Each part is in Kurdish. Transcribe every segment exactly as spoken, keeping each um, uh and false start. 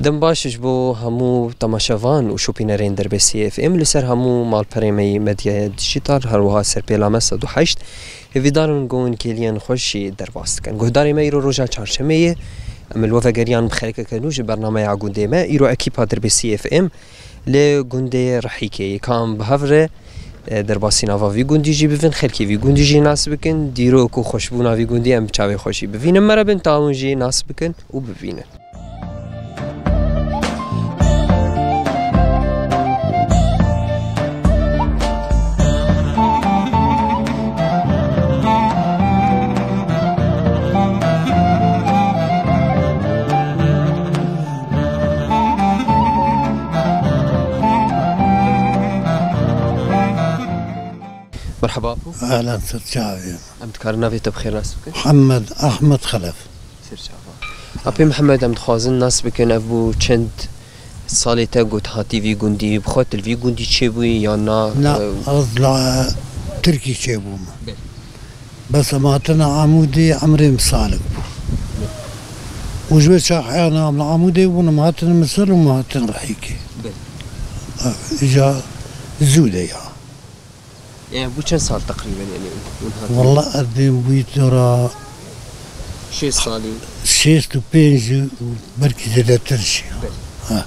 Dem baş ji bo hemû temaşevan û şopînerên Derbasî F M li ser hemû malperê me yê medyaya dijîtal, her wiha ser pêla me sed û heşt. Hêvîdar in ku hûn kêliyên xweş jî derbas dikin. Guhdarê me, îro roja çarşemê ye. Em li we vegeriyan bi xelkeke nû ji bernameya gundê me. Îro ekîpa Derbasî F M li gundê Rihîkê ye. Ka em bi hev re, e, derbasî nava vî gundî jî bivin, xelkê vî gundî jî nas bikin. Dîrok û xweşbûna vî gundî em bi çavê xwe jî bivînin. Mere bin ta hûn jî nas bikin û bibînin. Merhaba Apo. Ehlen, ser çavê. Em dikarin navê te bi xêr nas bikin? Muhammed Ahmed Xelef. Ser çava. Apê Mihemed, em dixwazin nas bikin, ev bû çend salê te ku tu hatî vî gundî, bi xwe tu li vî gundî çêbûyî yan na? Na, e, ez li Tirkî çêbûme. Belê. Bes em hatine Amûdê, emrê min salik bû. Belê. Û ji wê çaxeyana em li Amûdê bûn, em hatin Misir û em hatin Rihîkê. Belê. Ha, îca zû de ya. Yani bu çend sal teqrîben, yani hûn hatin? Walla ez dêm bûyî dora şêst salî. Şêst û pênc û belkî zêdetir jî. Belê. Ha.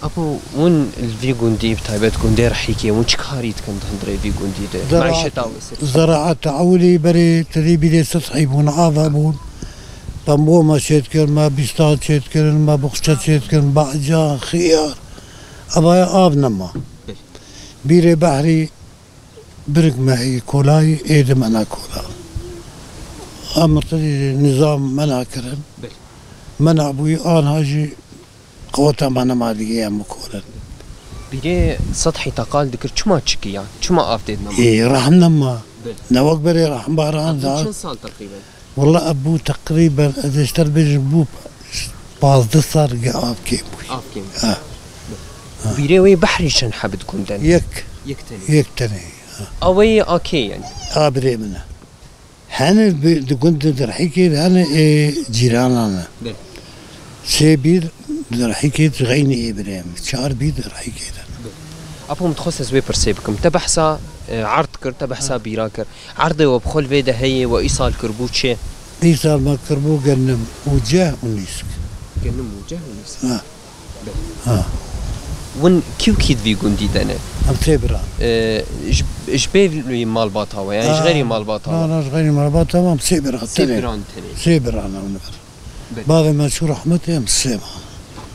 Apo, hûn li vî gundî, bi taybet gundê Rihîkê, hûn çi karî dikin di hundirê vî gundî de? Zera-, meîşeta wê ser? Zeraeta ewilî berê tedê bîrê sithî bûn, ava bûn. Pemboma çêdikirin, me bîstan çêdikirin, me buxça çêdikirin, bacan, xiyar. Evaya av nema. Belê. Bîrê behrî Birik me heye kolayî, êdî me nekola. Em qedî nizam mena kirin. Belê. Mena bûyî, anha jî qeweta me nema digê em bikorin. Bîrê sethî teqal dikir, çima çikiya? Çima av tê nema? Ê, rehm nema. Belê. Ne wek berê rehm baran da. Çend sal teqrîben? Walla ev bû teqrîben, ez ê ji te re bêjim, bû pazdeh sal ge av kêm bû. Av kêm. Ha. Bîrê wê behrî çend heb di gund de ne? Yek. Yek tenê. Yek tenê. Ha. A wê yê a kê yani? A birê min e. Hene bi-, di gund de Rihîkê de hene ê cîranan e. Belê. Sê bîr di Rihîkê, di xeynî ê birê min. Çar bîr di Rihîkê de. Belê. Apo, min dixwest ez wê pirsê bikim. Te behsa, e, erd kir, te behsa bîra kir. Erdê we bi xwe li vê de heye, we îsal kiribû çi? Îsal me kiribû genim û ceh û nîsk. Genim û ceh û nîsk. Ha. Belê. Ha. Win kî û kî di vî gundî de ne? Em sê bira. Ee, ji, ji bê malbata we, yani ji xeyrî malbata we? Na, na, ji xeyrî malbata we, em sê bira. Sê tenê. Biran tenê. Sê bira ne, win bir. Belê. Bavê me çû rehmetê, em sê ma.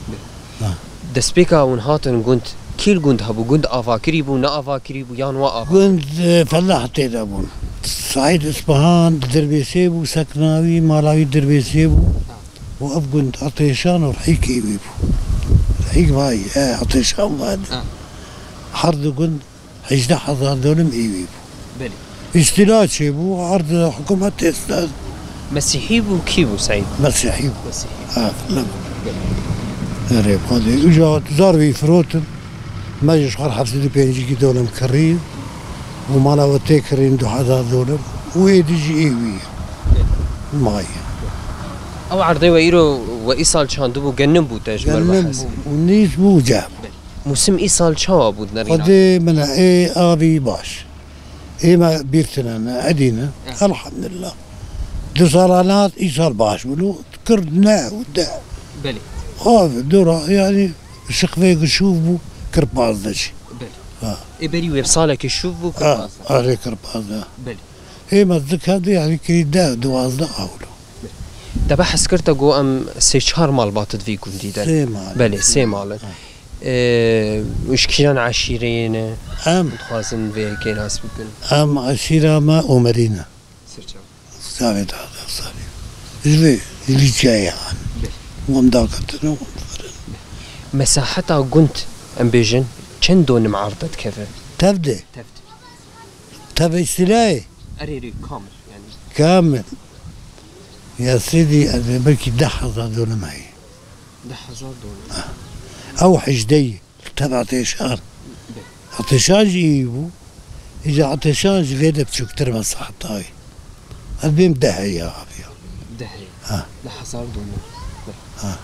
Belê. Ha. Destpêka hûn hatin gund, kî li gund hebû? Gund avakirî bû, ne avakirî bû, yan wa ava? Gund, e, felah tê de bûn. Seîd Ispahan di Dirbêsê bû, sekna wî, mala wî Dirbêsê bû. Ha. Û ev gund Etêşan û Rihîkê wî bû. Rihîk vayî, e, Etêşan vayî. Ha. Her du gund hejdeh hezar dolim ê wî bû. Belê. Îstîla çêbû, erd hikûmet tê ser. Mesîhî bû, kî bû Seîd? Mesîhî bû. Mesîhî. Ha, ne bû. Belê. Erê, xwedê. Uca zar wî firotin. Me ji xwe heftê û pêncî kî dolim kirî. Û mala we tê kirîn du hezar dolim. Û êdî jî ê wî ye. Belê. Maye. Ew erdê we îro we îsal çandibû, genim bû te ji ber. Genim bû. Û nîsk bû, ceh bû. Belê. Mûsim îsal çawa bû di nerîna? Xwedê min e, ê avî baş. Ê me bîr tine ne, edî ne. Eh. Elhamdulillah. Du sala nat îsal baş bû. Lu kir ne û de. Belê. Av dora, yani, şiqvê ku şûv bû, kir pazdeh jî. Belê. Ha. Ê berî wê salekê şûv bû, kir pazdeh. Ha, arê kir pazdeh. Belê. Ê me dikevdî, yani, kirî deh, duwazdeh awlo. Te behs kir te got em sê çar malbat di vî gundî de. Sê mal. Belê, sê mal in. Ha. Ee, ji kîjan eşîreyê ne? Em. Dixwazin vê yekê nas bikin. Em eşîra me Omerî ne. Ser çav. Çavê dada sarî. Ji vê, ji vî çiyayê han. Belê. Wan daketin û wan difirin. Mesaheta gund, em bêjin, çend donim erde dikeve? Tev de. Tev de. Tev îstîlayê. Erê, erê, kamil, yani. Kamil. Ya sêdî, ez ê belkî deh hezar donim heye. Deh hezar donim. Ew hejdeyî, tev Etêşan. Be. Etêşan jî î bû. Îca Etêşan ji vê de biçûktir mesaheta wî. Ez bêm deh heye aviya. Deh heye. Ha. Deh hezar donim. Be. Ha.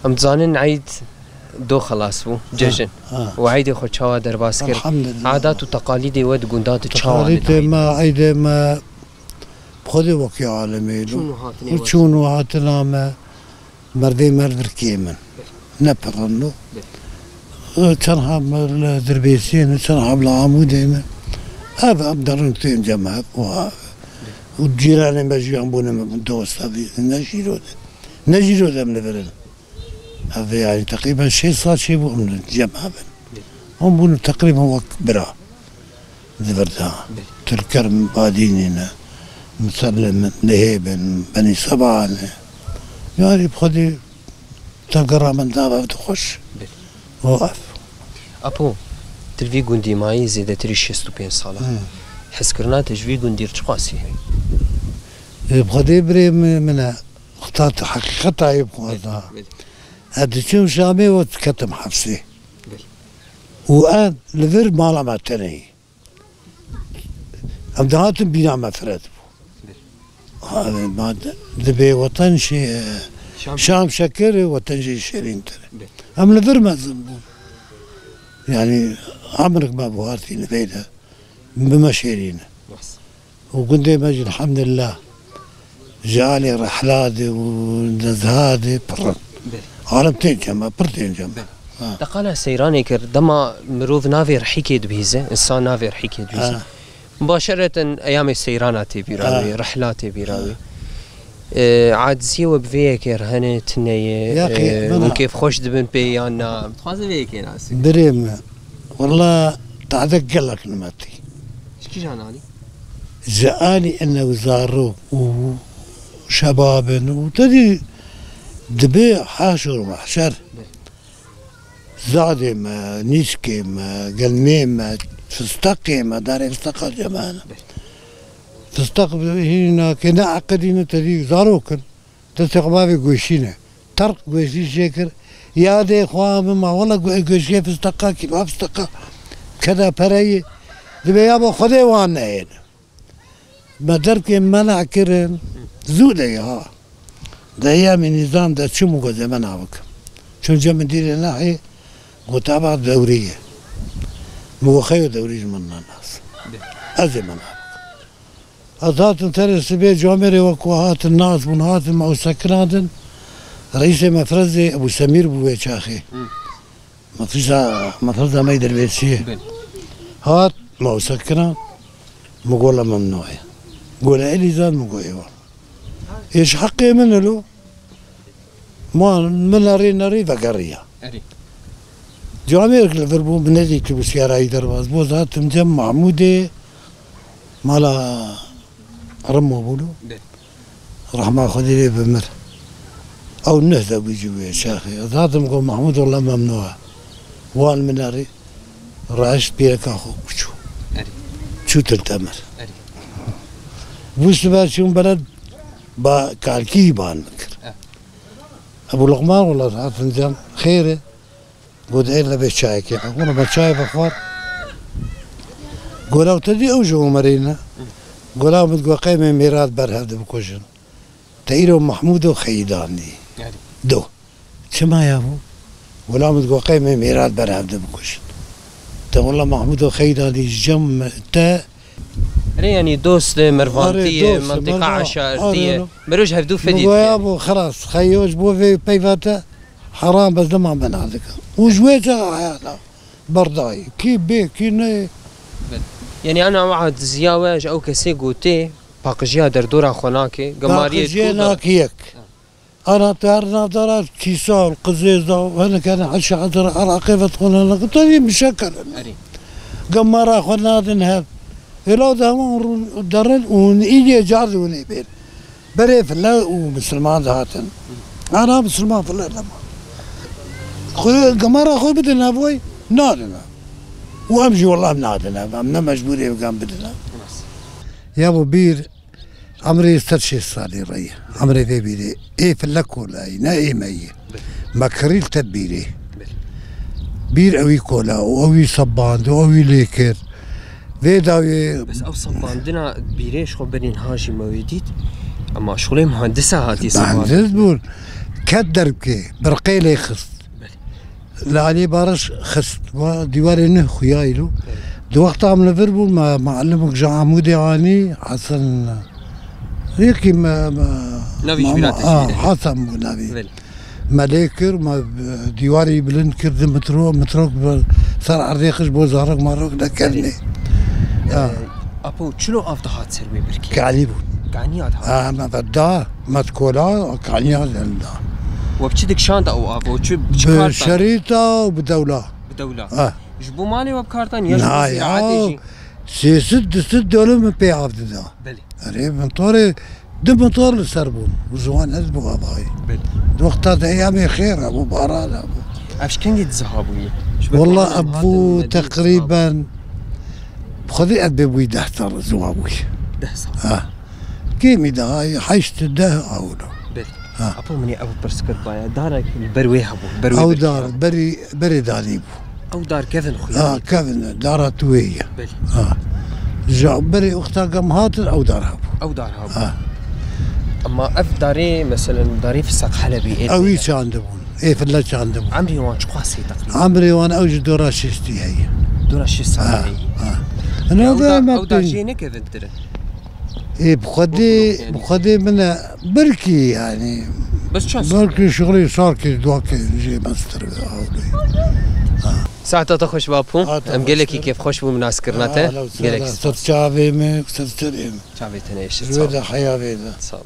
Em dizanin eyd do xelas bû, cejin. Ha. Û eydê xwe çawa derbas kir? Elhamdulillah. Adat û teqalîdê we di gundan de çawa ne? Teqalîdê me, eydê me, bi xwedê wekî alemê lo. Çûn û hatinê we. Çûn û hatina me, merdê me li vir kêm in. Ne pir rind o. Çend heb me li Dirbêsiyê ne, çend heb li Amûdê ne. Ev, em derin tên cem hev û ha-, û cîranê me jî em bûne me dost, ev ne jîro de. Ne jîro de em li vir in. Ev, yani, teqrîben şêst sal çêbû em li cem hev in. Hûn bûn teqrîben wek bira di vir de. Belê. Tirker Badînî ne, Miselim, Lihêb in, Benî Seba ne. Yani, bi xwedî tevgera min da ev dixweş. Belê. O ev. Apo, tu li vî gundî mayî zêdetirî şêst û pênc sala. Hı. Hezkirina te ji vî gundî re çiqasî heye? Ê, bi xwedê birê min, min e. Xta tu heqîqeta yê bixwaza. Belê, belê. Ez diçûm Şamê û diketim hepsê. Belê. Û ev li vir mala me tenê yî. Em dihatin bîna me fire dibû. Belê. Ha, ma di-, dibê weten şey, e, Şam. Şam şekir e, weten jî şêrîntir e. Belê. Em li vir mezin bûn. Yani, emrik me buhartî li vê de, bi me şêrîn e. Bas. Û gundê me jî elhamdulillah ji alî rehladê û nezhadê pir in. Belê. Alem tên cem e, pir tên cem e. Belê. Ha. Te qala seyranê kir, dema mirov navê rihîkê dibihîze, insan navê rihîkê dibihîze. Ha. Mubaşereten eyamê seyrana tê bîra wê, ha, rihla tê bîra wê. Ha. E, aciziyê we bi vê yekê re hene, tune ye, ya e, xê-, hûn kêfxweş dibin pê yan na? Dixwazim vê yekê nas bikim. Birê min, wela tade gelek nimetî. Ji kîjan alî? Ji alî ene û zarok û şebab in û te dî dibe haşr û mehşer. Belê. Zadê me, nîskê me, gelmê me, fisteqê me, darê fisteqa cem hene. Belê. Fisteq hîna ke ne eqedî ne te dî zarok in. Destê xwe bavê goşîne. Terq goşî jê kir. Yadê xwe bima, wela go-, goşiyê fisteqa, kîba fisteqa. Keda pereyê. Dibê ya bo Xwedê wan neyêne. Me derkê mena kirin. Zû de ya. De ya min nîzam de çûm û gozê mena bikim. Çûm cem dîrê nahê, gota ba dewrî ye. Min go xeyo dewrî ji min nanas. Ez ê mena bikim. Ez hatim serê sibê camêrê wek ku hatin nas bûn, hatin me ew sekinandin. Reîsê mefrezê Ebû Semîr bû wê çaxê. Hı. Mefreza, mefreza me yê Dirbêsiyê. Belê. Hat, me ew sekinan. Min go la memnû ye. Go la Elîzan, min go êwa. Ê ji heqê min e lo. Ma min nerî nerî vegeriya. Erê. Camêrek li vir bû, min nedîtibû siyara wî derbas bû. Ez hatim cem Mahmûdê, mala Rimo bû lo. Be. Rehma Xwedê lê bimir. Ew neh de bû ji wê çaxê. Ez hatim go Mahmûd wela memnû e. Wan min nerî. Raşt pîreka xwe û çû. Erê. Çû til temir. Erê. Bû sibe çûn beled ba kalkî ban min kir. E. Ebû Luqman wela hatin cem xêr e. Got ê lebe çayekê. Wela me çayê vexwar. Gola te dî ew ji Omerê ne. Gola min go qey me mêrat berhev de bikujin. Te îro Mahmûdo Xeyîdanî. Erê. Do. Çima ya bû? Wela min go qey me mêrat berhev de bikujin. Te wela Mahmûdo Xeyîdanî ji cem te. Erê, yanî dost e, mervantî ye, dost e, mentiqa merva-, eşartî ye. Arê, no. Meriv ji hevdû fedî. Min go ya bû, xelas, xeyo ji bo vê peyva te heram, ez dema me nadike. Û ji wê çaxa heyata berdayî. Kî bê, kî neyê. Yanî ana wa diziya we ji ew kesê gotê, paqijiya derdora xwe nake, gemariyê. Naqijiyê nakiyek. Ana te her navdara kîsa û qizêza û hinek hene eşe'dir Iraqê ve dixwin hinek tevî mişekel in. Erê. Gemara xwe nadin hev. Êla de hema hûn derin û hûn îdiyê car de hûn ê bên. Berê file û misilman dihatin. Ana misilman file nema. Xwe, gemara xwe bidin hev wey, nadin hev. Û em jî wela em nadin hev. Em ne mecbûrê em bidin hev. Ya bo bîr Emrê ser şêst salî re ye. Emrê vê bîrê. Ê file kolayî, ne ê me yî. Me kirî li te bîrê. Bîr ewî kola û ewî seband û ewî lê kir. Vê dawê. Bes ew sebandina bîrê ji xwe berîn ha jî me wê dît. Ema şixulê muhandisa hatî seband. Muhandis bûn. ket derbikê, birqê lê xist. Belê. Li aliyê Bariş xist. Wa dîwarê nuh xuya îro. Belê. Di wexta em li vir bûn, me, me muallimok ji Amûdê anî, Hesen, yekî me, me, Navî ji me, wî re ah, tişî. Hesen bû navî. Belê. Me lê kir, me, e, dîwarê bilind kir, di metro, metro ser erdê xist bo zarok marok nekevnê. Erê. Ha. E, apo, çilo av dihat ser wê birkê? Kanî bû. Kanî ya dihat? Ha, me ve da, me kola, kanî ya da. We bi çi dikşanda o av? O çi, bi çi kar da? Bi şerîta û bi dewla. Bi dewla. Ha. Ji bo malê we bi kar dan ya ji bo ziraetê jî? Na ya, sê sed, du sed dönüm pê av dida. Belê. Erê, motorê, du motor li ser bûn. Ziwan ez bû avayî. Belê. Di wexta de eyamê xêr hebû, baran hebû. Ev ji kengî diziha bûyî? Ji ber Walla ku em ev bû hatin Medîn teqrîben, bi xwedî ez bê bûyî deh sal ziwa bûyî. Deh sal. Ha. Kêmî daha heşt deh awlo. Belê. Ha. Apo, min ê ev pirs kir baya. Darek li ber wê hebû, ber wê Ew birkê dar hebû. Berî, berê danî bû. Ew dar kevin xwe Ha, yanî. Kevin, dara tu wê ye. Belê. Ha. Ji berê wexta gem hatin ew dar hebû. Ew dar hebû. Ha. Ama ev darê, meselen, darê Fisaq Helebî, ê Ew ê çandibûn. Ê fille çandibûn. Emrê wan çiqas hê teqrîben? Emrê wan ew ji dora şêstî heye. Dora şêst sal Ha, heye. Ha. Ew da, ew da jê ne kevintir e? Ê, bi xwedê, bi xwedê min e, birkî, yanî. Bes çend sal? Birkî şixulî salkê, duakê jê mestir be, awlê. Ha. Saeta te xweş, Bapo. Saeta Em xweş gelekî be. Kêfxweş bûn bi naskirina te. Ahla û sehla. Gelek spas. Ser çavê me, ser serê me. Çavê te neyşe, Ji wê sağ ol. De heya vê de. Sağ ol.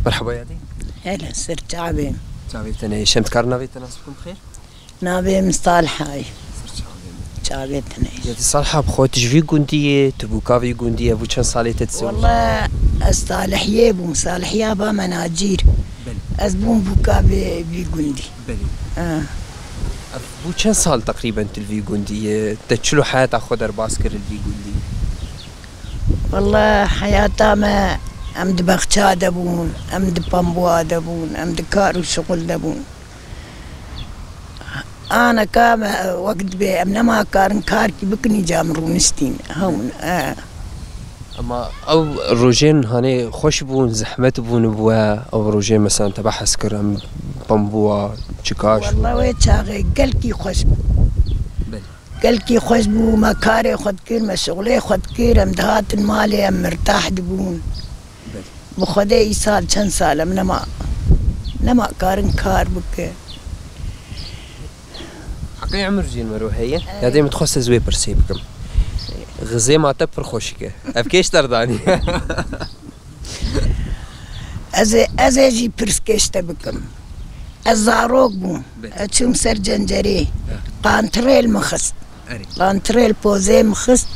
Merhaba yadî. Hele ser çavê. Çavê te neyşe. Em dikarin navê te nas bikim xêr? Navê min Salihayê. Ser çavê min. Çavê te neyşe. Yadî Saliha, bi xwe tu ji vî gundî yê, tu bûka vî gundî yê, bû çend salê te dizewicî? Walla ez Salihiyê bûm, Salihiya ba me Nacîr. Belê. Ez bûm bûka vê, vî gundî. Belê. Ha. Ev bû çend sal teqrîben tu li vî gundî yê? Te çilo heyata xwe derbas kir li vî gundî? Walla heyata me, em di bexça de bûn, em di pambuwa de bûn, em di kar û şixul de bûn. Aneka me wek dibê em nema karin karkî bikin, îca min rûniştîn. Hewn, e. Ema ew rojên hanê xweş bûn, zehmet bûn bi we, ew rojên mesela te behs kir, em pambuwa, çikaş. Walla wê çaxê gelkî xweş bû. Belê. Gelkî xweş bû, me karê xwe dikir, me şixulê xwe dikir, em dihatin malê, em mirtah dibûn. Belê. Bi Xwedê îsal çend sal em nema, nema karin kar bike. Heqê emir jî mero heye. Evet. Ya dê min dixwest ez wê pirsê bikim. Xizêma te pir xweşik e. Ev kêş derdanî. Ez ê, ez ê jî pirs kêş te bikim. Ez zarok bûm. Be. Ez çûm ser cencerê. Be. Qantirê li min xist. Erê. Qantirê li pozê min xist.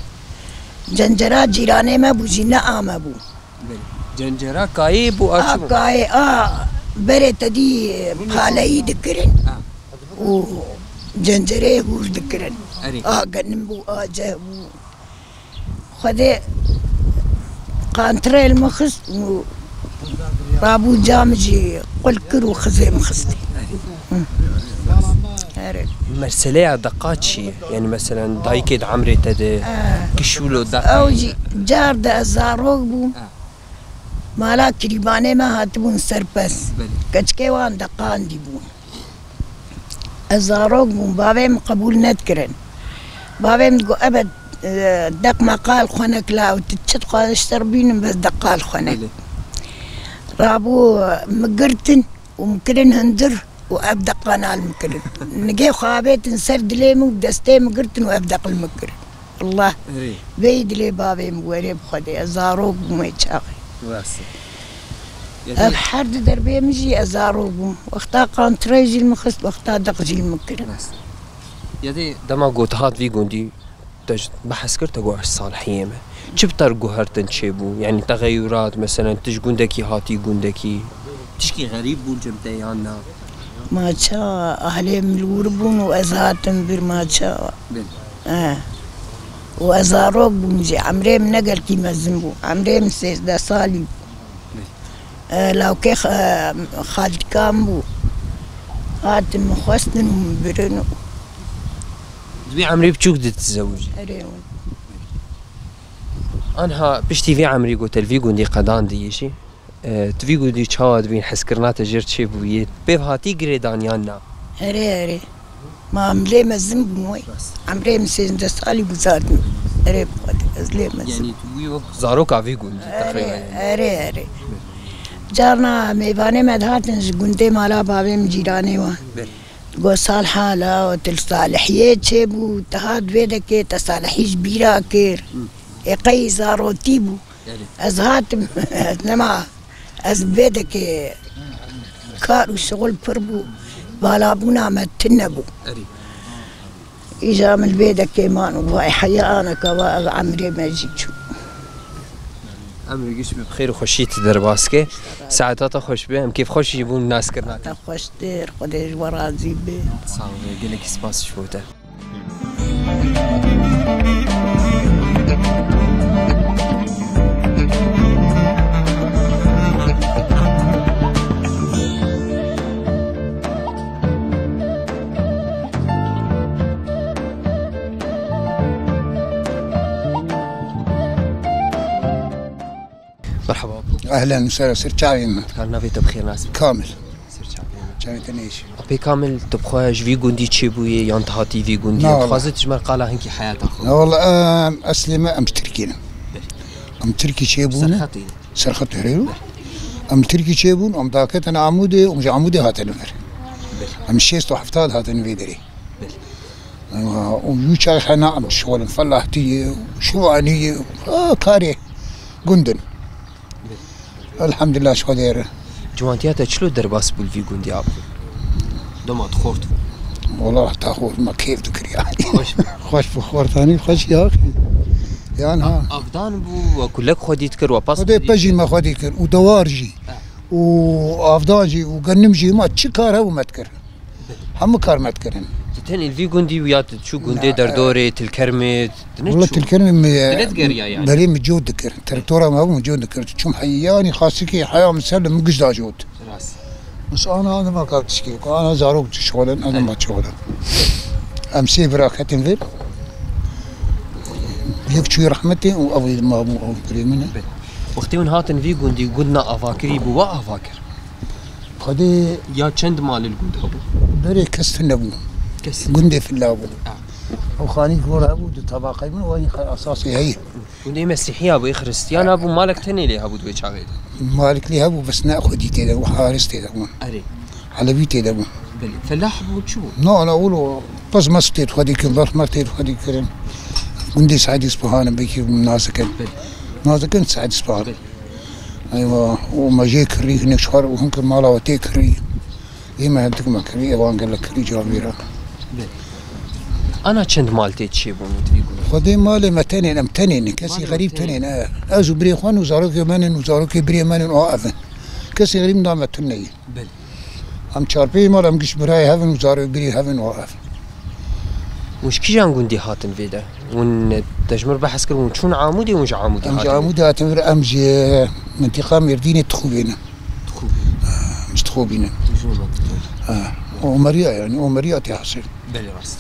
Cencera cîranê me bû jî, ne a me bû. Belê. Cencera kayê bû, a çi bû? A kayê, a berê te dî paleyî dikirin. Ha. Û cencerê hûr dikirin. Erê. A genim bû, a ceh bû. Xwedê qantirê li min xist û rabû ca min jî qul kir û xizê min xistî. Hı. Erê. Meseleya deqa çi ye? Yani meselen dayikê di emrê te de, Eh. Kişûlo deqa Ew ye. Jî car de ez zarok bûm. Eh. Mala kirîbanê me hatibûn ser pez. Belê. Keçikê wan deqandî bûn. Ez zarok bûm, bavê min qebûl nedikirin. Bavê min digot, "Ebe, e, deq meqal xwenek la, û tu çi dixwazî ji te re bînim, bes deqal xwenek." Belê. Rabû, e, min girtin û min kirin hundir û ev deqan al min kirin. Nigê xwe avêtin ser dilê min û destê min girtin û ev deq li min kirin. Allah. Erê. Vey dilê bavê min werê bi Xwedê. Ez zarok bûm wê çaxê. Rast e. Ya Ev dê her di derbê min jî ez zarok bûm. Wexta qantirê jî li min xist, wexta deq jî li min kirin. Rast e. Ya dê dema got hat vî gundî, te ji, behs kir, te got ez Salihiyê me. Çi bi te re guhertin çêbû? Yani texeyurat, meselen, tu ji gundekî hatî gundekî? Tişkî xerîb bûn cem te yan na? Maça, ahlê min li wir bûn û ez hatim vir maça. Belê. Eh. Û ez zarok bûm jî, emrê min ne gelkî mezin bû. Emrê min sêzdeh salî bû. Belê. Eh, lawkê xa-, xaltikan bû. Hatin min xwestin û min birin û Di wî emrê biçûk de tizewicî. Erê. Anha piştî vî emrî ku te li vî gundî qedandî jî, e, tu vî gundî çawa dibîn, hezkirina te jêr çêbûyê? Pêvhatî girêdan yan na? Erê, erê. Ma em lê mezin bûn wey. Rast. Emrê min sêzdeh salî bû zaten. Erê, bi Xwedê, ez lê mezin. Yanî tu bûyî wek zaroka vî gundî Erê, teqrîben. Erê, erê. Carna mêvanê me dihatin ji gundê mala bavê min cîranê we. Belê. Go sal hala, û til salihiyê çêbû, dihat vê dekê te salihî ji bîra kir. Hı. Ê qey zarotî bû. Erê. Ez hatim, ez nema, ez vê dekê kar û şixul pir bû, valabûna me tune bû. Erê. Îja min vê dekê man û vay heya aneka va ev emrê me jî çû. Emrê giş bi xêr û xweşî tu derbas ke. Saeta te xweş be, em kêfxweş jî bûn naskirina te. Te xweştir, Xwedê ji we razî be. Sağ ol, gelekî spas ji bo te. Merhaba. Ehlen, ser, ser çavên me. Kar navê te bi xêr nas bî. Kamil. Ser çavên me. Çavên te nêşî. Apê Kamil, tu bi xwe ji vî gundî çêbûyê yan tu hatî vî gundî? Na, wala. Dixwaze tu ji me qala hinkî heyata xwe. Na, wala, em, eslê me em ji Tirkî ne. Belê. Em Tirkî çêbûne. Serxetê ne. Serxet here yo. Belê. Em Tirkî çêbûn, em daketin Amûdê, em ji Amûdê hatine vir. Belê. Em şêst û hefta hatine vê derê. Belê. Û yû çay xena em şixulin, felahtî ye, şivanî ye, ha, karê gundin. Elhamdulillah, ji Xwedê re. Ciwantiya te çilo derbas bû li vî gundî, abi? Dema tu xort bû. Wala heta xort me kêf dikir ya. Xweş bû. Xweş bû, xortanî xweş ya. Yan ha. Avdan bû, we kulek xwedî dikir, we pas Xwedê xwedî pejî dikir. Me xwedî kir û dewar jî. Ha. Û avdan jî û genim jî, ma çi kar hebû me dikir. Hemû kar me dikirin. Tu tenê li vî gundî û ya tu çû gundê Na, derdorê, Tilkermê, tu ne Wala çû? Tilkermê mi, Tu ne digeriya yani? Berê mi cot dikir. Traktora me bû mi cot dikir. Çûm heyanî xasikê heya min ser li min giş da cot. Rast. Bes ana, ana ma kar tişkî. Ana zarok tu şixulin, ana ma şixulin. Em sê bira ketin vir. Yek çûyî rehmetê û ew ê ma bû ew birê min e. Wextê hûn hatin vî gundî, gund na avakirî bû, we ava kir? Xwedê Ya çend malê li gund hebû? Berê kes tune bû. Kes. Gundê filla bû. Ha. Ew xanî gor hebû, du tabaqey bûn, wan esasê heye. Gundê Mesîhiya bû, ê Xiristiyana bû, malek tenê lê hebû di wê çaxê de. Malik lê hebû, bes ne xwedî tê de bû, haris tê de bû. Erê. Elewî tê de bû. Belê. Felah bû, çi bû? Na, na, wilo, bes mes tê xwedî kirin, berxmer tê xwedî kirin. Gundê Seîd Îspahan e, belkî nazikin. Belê. Nazikin Seîd Îspahan. Belê. Eywa, û me jê kirî, hinek çar û hin kir mala we tê kirî. Ê me hindik me kirî, ê wan gelek kirî cavîra. Belê. Ana çend mal tê çêbûn û divî gund? Xwedê malê me tenê ne, em tenê ne, kesî Malê xerîb tenê. Tenê ne. Ez û birê xwe û zarokê me nin û zarokê birê me nin, o ev in. Kesî xerîb da me tune ye. Belê. Em çar pênc mal, em giş birayê hev in û zarokê birê hev in, o ev. Hûn ji kîjan gundî hatin vê de? Hûn, te ji min re behs kir, hûn çûn Amûdê, hûn ji Amûdê Em ji hatin? Amûdê hatin vir, em ji mintiqa Mêrdînê Tixûbê ne. Tixûbê. Em ji Tixûbî ne. Tijû me Tixûbê. Ha. Omeriya yani, Omeriya tê hasir. Belê rast.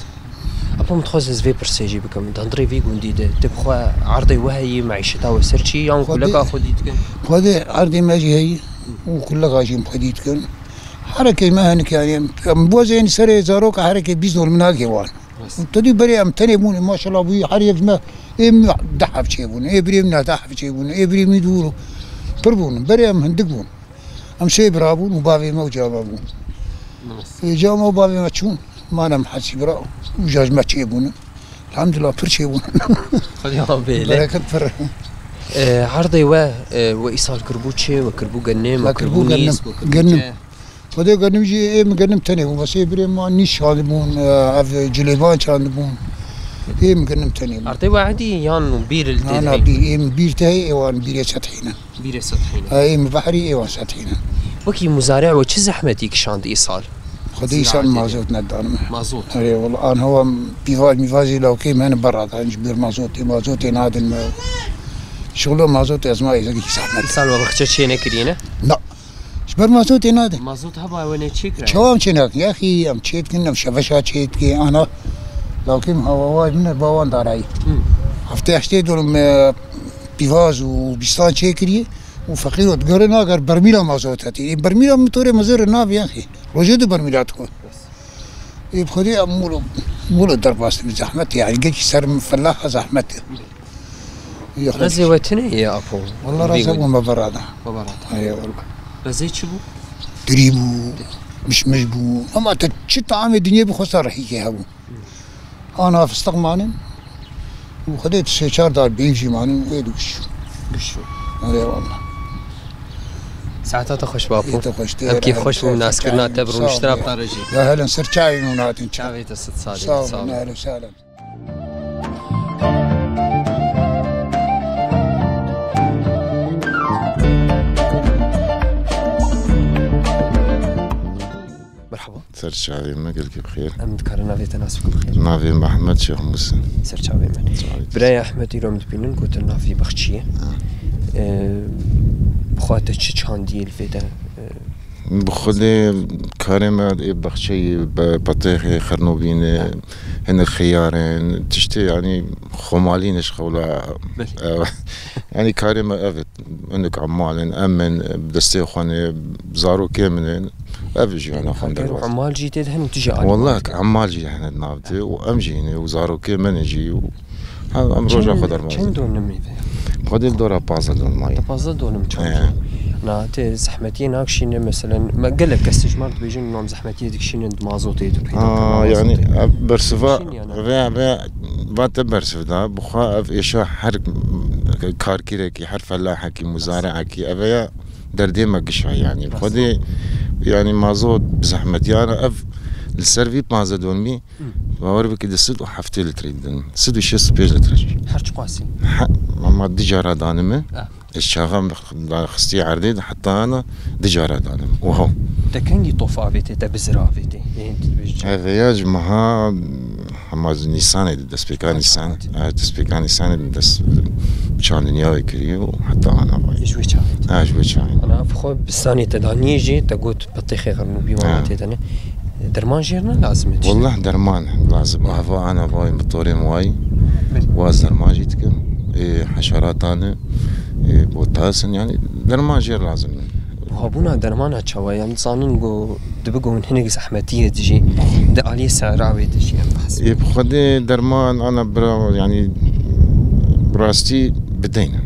Apa min dixwest ez vê pirsê jî bikim. Di hundirê vî gundî de, tu bi xwe erdê we heyî, meîşeta we ser çî, yan Xwedê kuleka xwedî dikin? Xwedê erdê me jî heyî û kuleka jî em xwedî dikin. Herekê me hinek yani, em, em wezên serê zaroka herekê bîst dor min nake wan. Rast. Û tu dî berê em tenê bûn, maşallah bûyî her yek ji me, ê min deh hev çêbûn, ê birê min deh hev çêbûn, ê birê min dûr pir bûn, berê em hindik bûn. Em sê bira bûn û bavê me û cama bûn. Rast. Ê cama û bavê me çûn, man em hesî bira û ca ji me çêbûn. Elhamdulillah pir çêbûn. Xwedê we bêle. Bereket pir. Ê, erdê we, ê, we îsal kirbû çi? We kirbû genim, we kirbû genim. Nîs, we kirbû Genim. Ce? Xwedê genim jî ê min genim tenê bûn. Wesê birê ma nîş çandibûn, ev cilêban çandibûn. Ê min genim tenê bûn. Erdê we edî yan bîr li tê Na, na, dibîn? Bîr, ê min bîr te heye, ê wan bîrê sethî ne. Bîrê sethî ne. Ha, ê min behrî, ê wan sethî ne. Wekî muzari'ê we çi zehmetî kişand îsal? Xwedê îsal mazot nedan me. Mazot. Erê wala, an hewa pîvaz mîvazî lawkê me ne berra da, ji ber mazotê, mazotê nadin me. Şixlo mazot ez ma êzekî zehmet. Îsal we baxçe çê nekirîne? Na. Ji ber mazotê nadin. Mazot heba we ne çê kira? Çawa em çê nakin? Yaxî em çê dikin, em şeveşa çê dikin, ana. Lawkê me hewa wayê min e, bawan darayî. Hı. Heftê heştê dolum, e, pîvaz û bîstan çê kiriye. û feqîr û digere nager bermîla mazot hetî. Ê bermîla motorê mezêr navê yaxî. Rojê du bermîla dixwe. Ê bi Xwedê em mûlo, mûlo derbas dibin zehmet yani. Geç ser min felaha zehmet. Reze we tune ye apo? Wala reze bû me berada. Eyvallah. Reze çi bû? Dirî bû, mişmiş bû. Ama te çi taamê dinyê bixwesta rehîkê hebû. Ana fistiq manin. Û Xwedê tu sê çar dar bêv jî manin û ê dikiş. Giş. Erê wala. Saeta te xweş bapo. Ê te xweş, em kî xweş bûn naskirina te bi rûniştira te re jî. Ya helen ser çavên hûn hatin. Çavê te sit sadê. Sağ olun, ehlen sehlen. Merhaba. Ser çavê me, gelkî bi xêr. Em dikarin navê te nas bikin bi xêr? Navê me Ehmed Şêx Musin. Ser çavê me. Çavê te. Birayê Ehmed, îro em dibînin ku tu navî baxçiyê. Ha. Ee, bi xwe te çi çandiyê li vê de? Ee, Bi Xwedê karê me ê baxçeyê, be-, petêxê, xernobîne, hinek xiyarên, tiştê, yanî xwemalîne ji xewla. Belê. Ev, yanî karê me ev e. Hinek emal in, em in, bi destê xwe ne, zarokê min in. Ev jiyana xwe derwaz. Emal jî tê de hene û tu jî alî. Wallah, emal jî hene di nav de û em jî hene û zarokê min in jî û ha, em roja xwe derwaz. Çend donim e? Xwedê li dora pazdeh donim mayî. Te pazdeh donim çand. He. Na, tê zehmetiyê nakişîne, meselen, me gelek kes ji me re dibêjin, nam zehmetiyê dikişînin, di mazotê de peyda. Aa, yanî, ev bersiva, vê, vê, va te bersiv da, bi xwe ev êşa her karkîrekî, her felahekî, muzarihekî, ev ya derdê me gişa, yanî. Xwedê, yanî, mazot bi zehmet, yanî, ev li ser vî pazdeh donmî, bawer bike di sed û heftê litrê didin, sed û şêst û pênc litre. Her çiqasî? He, ama di cara danime. Ah. Ez çavan bi xistî erdê de heta ana di cara danim. Oho. Te kengî tof avêtê, te bizir avêtê? Ê, tu dibêjî çawa? Ev ya ji meha, hema ji Nîsanê de, destpêka Nîsan, e, destpêka Nîsanê de dest çandiniyawê kiriye û heta ana vayê. Ji wê çaxê? Ha, ji wê çaxê. Ana, ev xwe bistanê te daniyê jî, te got petêxê xernûbî wana tê de ne. Derman jêr ne lazim e tişt? Wallah derman lazim. Ahva ana vay, motorên way. Belê. Waz derman jî dikim. Ê, heşeratan e, ê, botas in, yanî derman jêr lazim e. Buhabûna dermana çawa? Em dizanin ku dibe ku hûn hinek zehmetiyê dijî, di aliyê sehra wê dijî em behs. Ê, bi Xwedê derman ana bira, yanî bi rastî bideynin.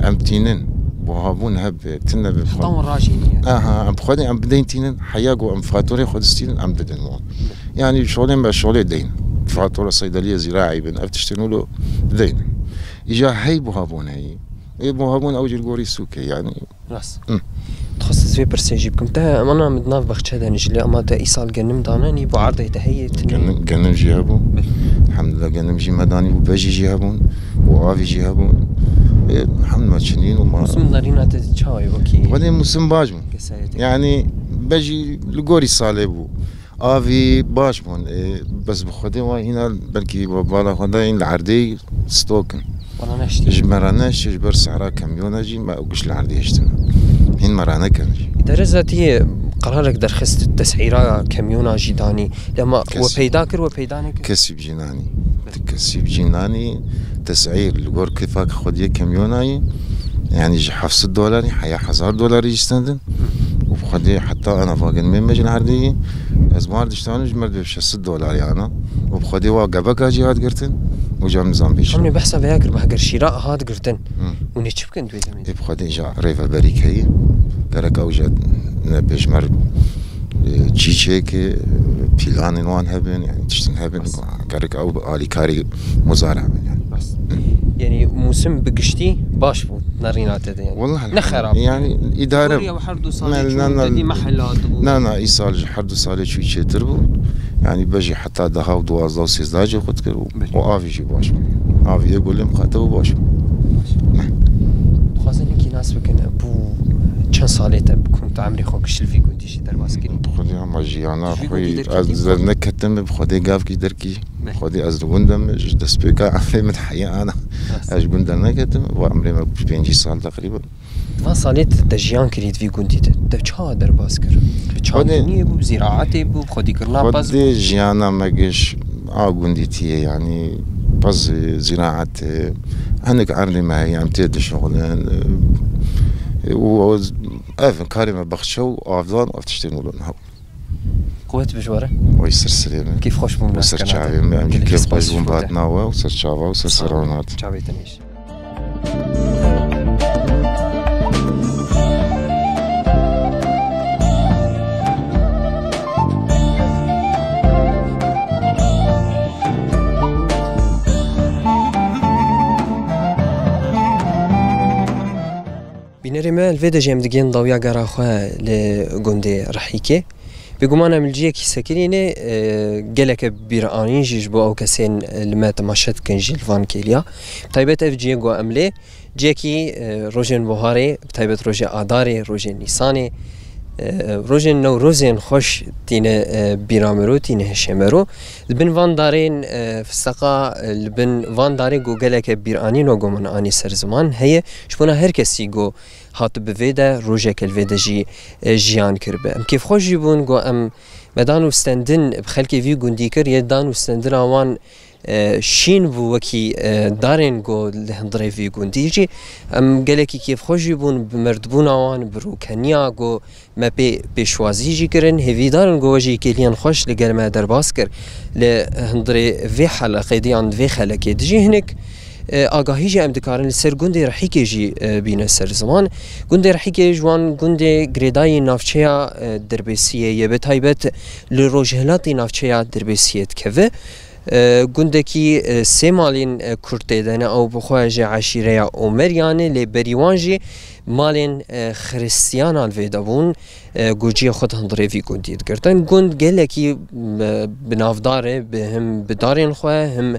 Em tînin. Buhabûn hebe, tune be. Heta wan rajî niye. Aha, em bi Xwedê em bideynin tînin. Heya ku em faturê xwe distînin, em didin wan. Yanî şolê me şolê deyn. Fatura seydeliyê zîraî bin. Ev tiştên wilo deyn. Îja hey buhabûn heyî. Ê buhabûn ew jî li gorî sûkê, yanî. Rast. Hı. Dixwest ez vê pirsê jî bikim. Te, em ana min di nav baxçe de nijî lê, ama te îsal genim dane nî, bo erdê te heye, tune? Genim, genim jî hebû. Belê. Elhamdulillah genim jî me danî û bejî jî hebûn û avî jî hebûn. Ê, hemd me çinîn û ma. Mûsim nerîna te çawa ye wekî? Xwedê mûsim baş bû. Kesayetê. Yanî bejî li gorî salê bû. Avî baş bûn. Ê, bes bi Xwedê wa hîna belkî we bala xwe dayîn li erdê stok in. Wala neştî. Ji me re neştî, ji ber sehra kemyona jî me ew giş li erdê hiştin. Hîn me re nekirin jî. Îdare zatiyê qerarek derxist tesîra kemyona jî danî. Lema we peyda kir, we peyda nekir? Kesî bi jî nanî. Ti kesî bi jî nanî, tesîr li gor kêfak xwediyê kemyona yî. Yanî ji heft sed dolarî heya hezar dolarî jî stendin. Û bi Xwedê heta ana vagin me mecin erdê yî. Ez mar diştanim ji me re şeş sed dolarî ana. Û bi Xwedê wa gebeka jî hat girtin. Û cam nizam bêjin. Em nê behsa veya kir, heger şîra hat girtin. Hı. Û nê çi bikin di wê demê de? Ê bi Xwedê îja rêveberî heyî. Gerek ew jî ne pêşmer, e, çîçek, e, pîlanên wan hebin, yani tiştin hebin. Gerek ew alîkarî muzara hebin yani. Bas. Yanî mûsim bi giştî baş bû, nerîna te de yani. Wallah ne xerab. Yani îdare. Her du salê çû, na, na, te dî mehela dibû. Na, na, îsal ji her du salê çû çêtir bû. Yani bejî heta deha û duwazdeh û sêzdeh jê xwe dikir û, û avî jî baş bû. Avî yê gulê miqate û baş bû. Dixwazin hinkî nas bikin, bû Çend salê te bi ku tu emrê xwe kişt li vî gundî jî derbas kirî? Bi Xwedê hema jiyana Ji vî xwe gundî ez derketî? derneketim, bi Xwedê gavkî derkî. Beh. Xwedê ez li gund im, ji destpêka emrê min heye ana. Rast. Ez ji gund derneketim, va emrê me pêncî sal teqrîben. Van salê te, te jiyan kirî di vî gundî de. Te çawa derbas kir? Bi Xwedê çandiniyê bû, bi zîraetê bû, bi xwedîkirina pez bû? Xwedê jiyana me giş a gundîtiyê, yanî pez, zîraet, hinek erdê me heye, em tê dişuxulin. Û ev karê me baxçe û avdan, ev tiştên wilo niha. Quwet bi ji we re. Oy ser serê min. Kêfxweş bûm Û ser çavê min. Em jî kêfxweş bûm bi hatina we û ser çava û ser serê wan hat. Çavê te nêş. Bînerê me, li vê de jî em digihên dawiya gera xwe li gundê Rihîkê. Bêguman em li cihekî sekinî ne, e, geleke bîranîn jî ji bo ew kesên li me temaşe dikin jî li van kêliya. Bi taybet ev cihê ku em lê, cihekî, e, rojên buharê, bi taybet rojê adarê, rojên nîsanê, e, rojên newrozên xweş tîne, e, bîra miro, tîne hişê mero. Li bin van darên, e, fisteqa, e, li bin van darê ku geleke bîranîn û ku min anî ser ziman heye, ji bona her kesî ku hat bi vê de rojeke li vê de jî, e, jiyan kiribe. Em kêfxweş jî bûn ku em me dan û stendin bi xelkê vî gundî kir, yê dan û stendina wan, e, şîn bû wekî, e, darên ku li hundirê vî gundî jî. Em gelekî kêfxweş jî bûn bi merdbûna wan, bi rûkeniya ku me pê pêşwazî jî kirin. Hêvîdar in ku we jî kêliyên xweş li gel me derbas kir. Li hundirê vê heleqê de yan di vê xelekê de jî hinek, e, agahî jî em dikarin li ser gundê Rihîkê jî, e, bîne ser ziman. Gundê Rihîkê ji wan gundê girêdayî navçeya, e, Dirbêsiyê ye, bi taybet li rojhilatî navçeya Dirbêsiyê dikeve. E, gundekî, e, sê malên, e, Kurd tê de ne, ew bi xwe ji eşîreya Omeriyan e, lê berî wan jî malên, e, Xiristiyana li vê de bûn, e, ku cihê xwe di hundirê vî gundî digirtin. Gund gelekî, e, bi navdar e, bi him bi darên xwe, him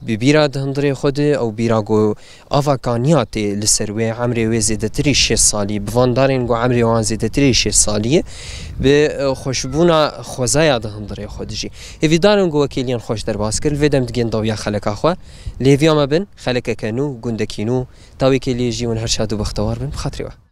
bi bîra di hundirê xwe de, ew bîra ku ava kaniya tê li ser wê, emrê wê zêdetirî şêst salî, bi van darên ku emrê wan zêdetirî şêst salî ye, bi, e, xweşbûna xwezaya di hundirê xwe de jî. Hêvîdar in ku we kêliyên xweş derbas kir, li vê dem digihên dawiya xeleka xwe. Li hêviya me bin, xelekeke nû, gundekî nû, ta wê kêliyê jî hûn her şad û bextewar bin, bi xatirê we.